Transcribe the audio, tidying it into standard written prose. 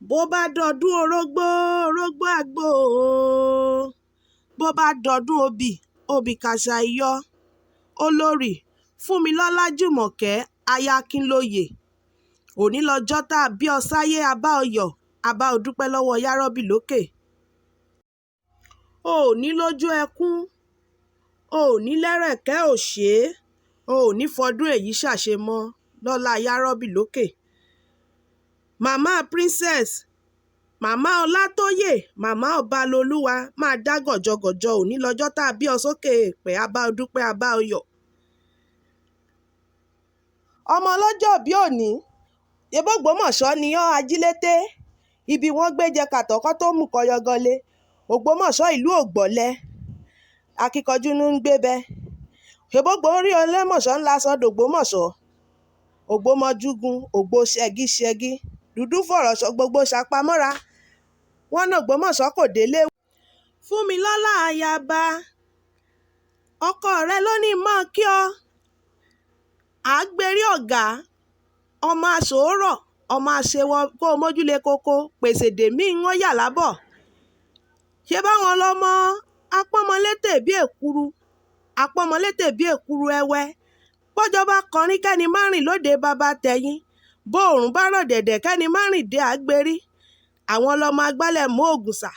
Bó bá dọdún orógbó, orógbó àgbò o. Bó bá dọdún obì, obì kàṣà ìyọ́. Olórí Fúnmilọ́lá Jùmọ̀kẹ́ aya Akínlóye. Òní lọ́jọ́ tá a bí ọ sáyé, a bá ọ yọ̀, a bá ọ dúpẹ́ lọ́wọ́ Yárọ́bì lókè. O ò ní lójú ẹkún, o ò ní lẹ́rẹ̀kẹ́ òṣè, o ò ní fọdún èyí ṣàṣemọ́ lọ́lá Yárọ́bì lókè. Màmá Princess, Màmá Ọlátóyè, Màmá Ọbalolúwa máa dá gọ̀jọgọ̀jọ. Òní lọ́jọ́ tá a bí ọ sókè èèpẹ̀, a bá ọ dúpẹ́, a bá ọ yọ̀. Ọmọ ọlọ́jọ́ bí òní, Ògbómọ̀ṣọ́ ni ọ́ ajílété. Ibi wọ́n gbé jẹ kàtọ́kọ́ tó mú kọyọgọlé. Ògbómọ̀ṣọ́ ìlú ògbọ̀lẹ̀. Akíkanjú ní ń gbé bẹ. Ṣèbógbó rí ọlẹ́mọ̀ṣọ́ ńlá sọ́dọ̀ Ògbómọ̀ṣọ́. Ògbómọjúgun, ògbó ṣẹ́gíṣẹ́gí. Dúdú fọ̀rọ̀ sọ gbogbo ṣàpamọ́ra. Wọ́n ní Ògbómọ̀ṣọ́ kò délé. Fúnmilọ́lá ayaba, ọkọ rẹ ló ní mọ́ kí ọ. Àgbèrè ọ̀gá, ọmọ aṣòórọ̀, ọmọ aṣèwọ̀ kó o mójúlé koko, pèsè dèmí ń yà lábọ̀. Ṣé báwọn lọmọ apọ́nmọlétè bí èkuru, apọ́nmọlétè bí èkuru ẹwẹ́. Bọ́jọ́ bá kọrin kẹ́ni má rìn lóde bàbá tẹ̀yìn. Bóòrùn bá rọ̀ dẹ̀dẹ̀ kẹ́ni má rìn dé àgbèrè. Àwọn lọmọ agbálẹ̀ mọ́ Ògùnṣà.